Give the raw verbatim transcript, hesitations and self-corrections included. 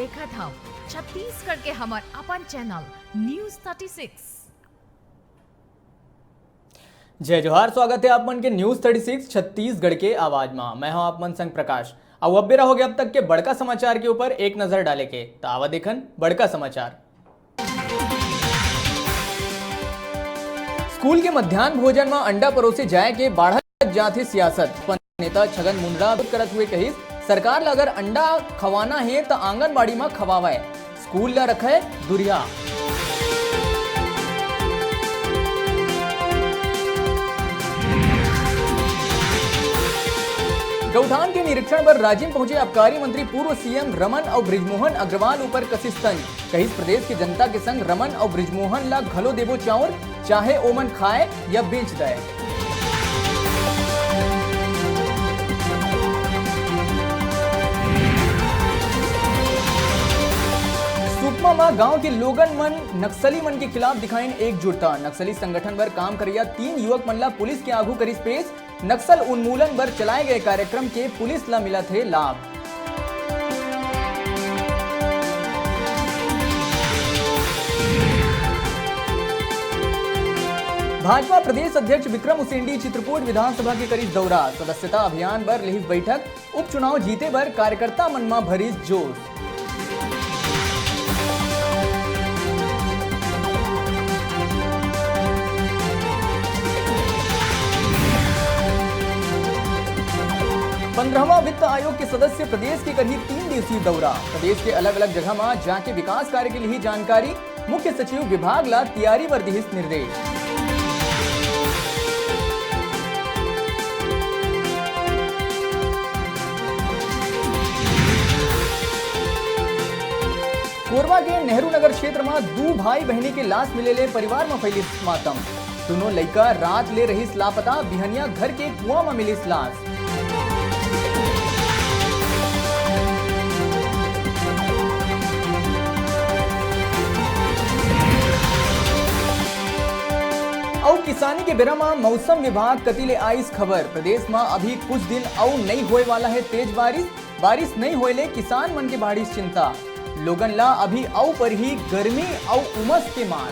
देखत हव छत्तीसगढ़ के हमर अपन चैनल न्यूज़ थर्टी सिक्स। जय जोहार, स्वागत हे आप मन के न्यूज़ थर्टी सिक्स छत्तीसगढ़ के आवाज मा। मैं हूं आप मन संग प्रकाश। अउ अब बेरा हो गया अब तक के बड़का समाचार के ऊपर एक नजर डाले के। त आवा देखन बड़का समाचार। स्कूल के मध्यान्ह भोजन म अंडा परोसे जाए के बाढ़त जात हे सियासत। नेता छगन मुंडा विरोध करत हुए कहिस, सरकार ल अगर अंडा खवाना हे त आंगनबाड़ी म खवावय, स्कूल ल रखय दुरिहा। गौठान के निरीक्षण बर राजिम पहुंचे आबकारी मंत्री पूर्व सीएम रमन अउ बृजमोहन अग्रवाल ऊपर कसिस तंज। कहिस, प्रदेश के जनता के संग रमन अउ बृजमोहन ला घलो देबो चाउर, चाहे ओमन खाए या बेच दय। सुकमा म गांव के लोगन मन नक्सली मन के खिलाफ दिखाइन एकजुटता। नक्सली संगठन बर काम करइया तीन युवक मन ला पुलिस के आगू करिस पेश। नक्सल उन्मूलन बर चलाए गए कार्यक्रम के पुलिस ला मिलत हे लाभ। भाजपा प्रदेश अध्यक्ष विक्रम उसेंडी चित्रकूट विधानसभा के करिस दौरा, सदस्यता अभियान बर लेहिस बैठक, उपचुनाव जीते बर कार्यकर्ता मन म भरिस जोश। पंद्रहवाँ वित्त आयोग के सदस्य प्रदेश के करही तीन दिवसीय दौरा, प्रदेश के अलग-अलग जगह म जाके विकास कार्य के लिही जानकारी, मुख्य सचिव विभाग ला तियारी बर दिहिस निर्देश। कोरबा के नेहरू नगर क्षेत्र म दू भाई बहिनी के लाश मिले ले परिवार म फैलिस मातम। दुनों लइका रात ले रहिस लापता, बिहनिया घर के कुआं म मिलिस लाश। अउ किसानी के बेरा म मौसम विभाग कति ले आइस खबर, प्रदेश म अभी कुछ दिन अउ नइ होए वाला हे तेज बारिश। बारिश नइ होए ले किसान मन के बाढ़िस चिंता, लोगन ला अभी अउ परही गर्मी अउ उमस के मार।